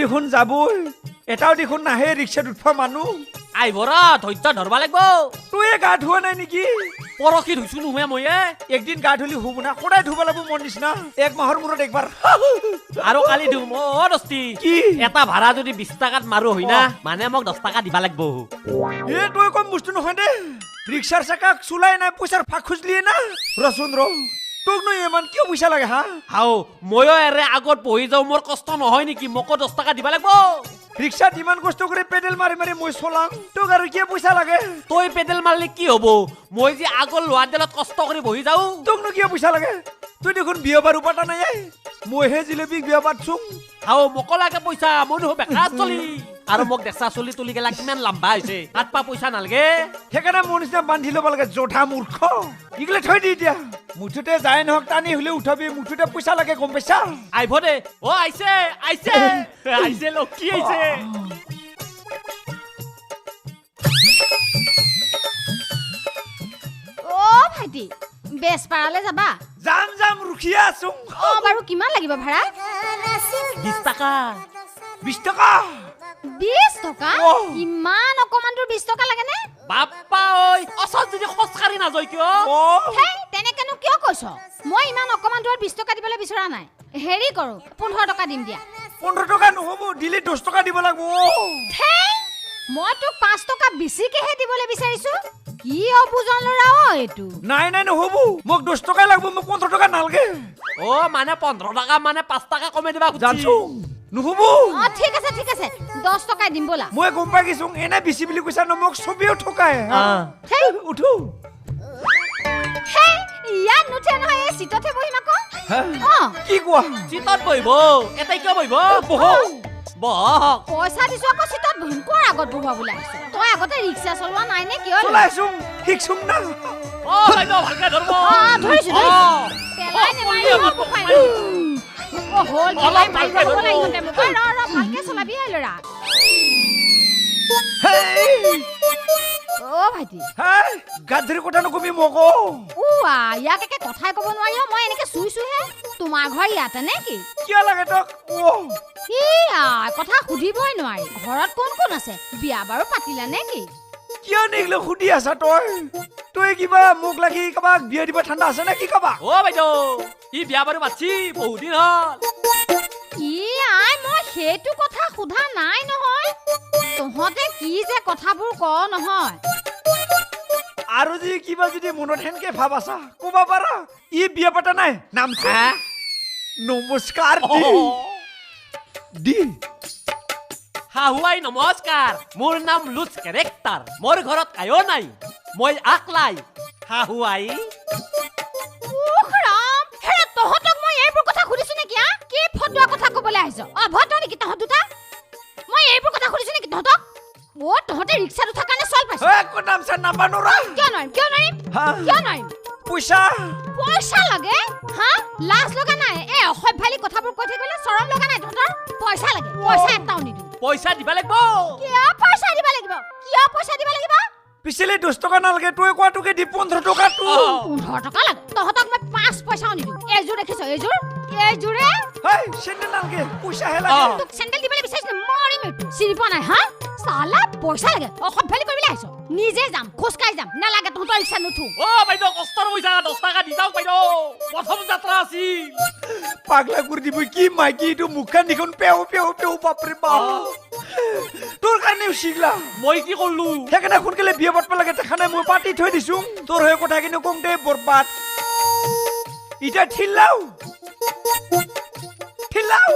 দেখোন যাবই, এটাও দেখোন নাহে ৰিক্সাত উঠবা মানুহ। আহিব ৰ, ধৈৰ্য ধৰবা লাগিব। তয়ে গা ধোৱা নাই নেকি? পৰহি ধুইছো নহয় ময়ে। একদিন গা ধুলি হ'ব না, সদায় ধুব লাগিব মোৰ নিচিনা, এক মাহৰ মূৰত একবাৰ। আৰু কালি ধুম। অ দস্তি, কি? এটা ভাড়া যদি 20 টকাত মাৰো হয় না, মানে মোক 10 টকা দিবা লাগিব। এ তই কম বস্তু নহয় দে, ৰিক্সাৰ চাকাক চলাই নাই, পইচাৰ ফাঁক খুজলিয়ে না। ৰচোন ৰ, তোকনো ইমান কিয় পইচা লাগে হা? হাও, ময়ো এৰে আগত বহি যাওঁ, মোৰ কষ্ট নহয় নেকি? মোকো 10 টকা দিবা লাগিব। ৰিক্সাত ইমান কষ্ট কৰি পেডেল মাৰি মাৰি মই চলাম, তোক আৰু কিয় পইচা লাগে? তই পেডেল মাৰিলে কি হ'ব, মই যে আগৰ লোৱাডালত কষ্ট কৰি বহি যাওঁ। তোকনো কিয় পইচা লাগে? তই দেখোন বিয়া বাৰু পাতা নাই, মইহে জিলেপিক বিয়া পাতছো। হাও, মোকো লাগে পইচা, মই দেখোন বেকাৰ চলি। আৰু মোক দেখছা চুলি তুলি গেলা কিমান লম্বা হৈছে, হাত পা পইচা নালাগে। সেইকাৰণে মোৰ নিচিনা বান্ধি ল'ব লাগে, জধা মূৰ্খ। ইগিলে থৈ দি এতিয়া, মুঠতে যায় নহওক টানি হ'লে উঠাবি, মুঠতে পইচা লাগে, গম পাইছা? আহিব দে। অ আহিছে আহিছে আহিছে, লক্ষী আহিছে। অ ভাইটি, বেজপাৰালে যাবা? যাম যাম, ৰখিয়ে আছো। অ বাৰু, কিমান লাগিব ভাড়া? 20 টকা। 20 টকা? 20 টকা? ইমান অকমান দূৰ 20 টকা লাগেনে? বাপ্পা ঐ, অচত যদি খোজকাঢ়ি নাযায় কিয়? হেই, তেনেকেনো কিয় কৈছ? মই ইমান অকমান দূৰত 20 টকা দিবলৈ বিচৰা নাই। হেৰি কৰো, 15 টকা দিম দিয়া। 15 টকা নহ'ব, দিলে 10 টকা দিব লাগিব। হেই, মই তোক 5 টকা বেছিকেহে দিবলৈ বিচাৰিছো। কি অবুজন ল'ৰা অ এইটো। নাই নাই নহ'ব, মোক 10 টকাই লাগিব, মোক 15 টকা নালাগে। অ মানে 15 টকা মানে 5 টকা কমাই দিবা খুজিছি। জানছো নহ'ব। অ ঠিক আছে ঠিক আছে, 10 টকাই দিম ব'লা। মই গম পাই গৈছো, এনে বেছি বুলি কৈছা ন, মোক ছবিও ঠকাই। উঠো। হেই, ইয়াত নুঠে নহয়, এই চিটতহে বহিম আকৌ। কি কোৱা? চিটত বহিব? এটাই কিয় বহিব? বহক বহক। পইচা দিছো আকৌ চিটত বহিম, কৰ আগত বহোৱা আহিছ? তই আগতে ৰিক্সা চলোৱা নাই নে কিয়? চলাইছো, শিকছোং না। অ বাইদেউ ভালকে ধৰব। অ ধৰিছো ধৰিছো, পেলাই নেমাৰিব বোপাই। অ হ'ল, পেলাই মাৰিব হ'বলা ইহঁতে মোক। ৰ ৰ, ভালকে চলাবি হে ল'ৰা। অ ভাইটি। হেই, গাত ধৰি কথা নকবি মোক। ও ইয়াক একে কথাই ক'ব নোৱাৰি অ, মই এনেকে চুইছোহে। তোমাৰ ঘৰ ইয়াতে নে কি? কিয় লাগে তোক? ই কথা সুধিবই নোৱাৰি। ঘৰত কোন কোন আছে? বিয়া বাৰু পাতিলা নে কি? কিয় নিগলে সুধি আছা তই? তই কিবা মোক লাগি কাবাক বিয়া দিব ঠাণ্ডা আছে নে কি কাবা? অ বাইদেউ, ই বিয়া বাৰু পাতছি বহুত দিন হ'ল। ই I, মই সেইটো কথা সোধা নাই নহয়। তহঁতে কি যে কথাবোৰ ক নহয়। আৰু যদি কিবা যদি মনত সেনকে ভাব আছা ক'বা পাৰা। ই বিয়া পাতা নাই, নাম নমস্কাৰ দি। শাহুৱাই নমস্কাৰ, মোৰ নাম লুজ কেৰেক্টাৰ, মোৰ ঘৰত কায়ো নাই, মই আকলাই। শাহুৱাই তহঁতক মই এইবোৰ কথা সুধিছো নেকি? কি ফটোৱা কথা ক'বলৈ আহিছ? অভদ্ৰ নেকি তহঁত দুটা? মই এইবোৰ কথা সুধিছো নেকি তহঁতক? অ তহঁতে ৰিক্সাত উঠাৰ কাৰণে চল পাইছ। কিয় নোৱাৰিম? কিয় নোৱাৰিম? কিয় নোৱাৰিম? পইচা পইচা লাগে হা? লাজ লগা নাই এই অসভ্যালি কথাবোৰ কৈ থাকিবলৈ? চৰম লগা নাই তহঁতৰ? পইচা লাগে, পইচা এটাও নিদিওঁ। পইচা দিবা লাগিব। কিয় পইচা দিব লাগিব? কিয় পইচা দিব লাগিব? পিছলে 10 টকা নালাগে, তই কোৱাটোকে দি 15 টকাটো। 15 টকা লাগে তহঁতক মই 5 পইচাও নিদিওঁ। এইযোৰ দেখিছ? এইযোৰ এইযোৰে। হেই, চেণ্ডেল নালাগে, পইচাহে লাগে। তোক চেণ্ডেল দিবলৈ বিচাৰিছিলো, মৰিম এইটো। চিনি পোৱা নাই হা? চালা পইচা লাগে, অসভ্যালি কৰিবলৈ আহিছ। নিজে যাম, খোজকাঢ়ি যাম, নালাগে তহঁতৰ ৰিক্সা নুঠো। অ বাইদেউ, কষ্টৰ পইচা 10 টকা দি যাওক বাইদেউ, প্ৰথম যাত্ৰা আছিল। পাগলা কৰি দিব কি মাইকী এইটো, মুখখন দেখোন পেও পেও পেও। বাপৰে বাপ, তোৰ কাৰণে শিকলা। মই কি কৰিলো? সেইকাৰণে সোনকালে বিয়া পাতব লাগে, দেখা নাই মই পাতি থৈ দিছো। তোৰ হৈ কথা কিন্তু কওঁতে বৰবাদ। এতিয়া ঠিলাও ঠিলাও।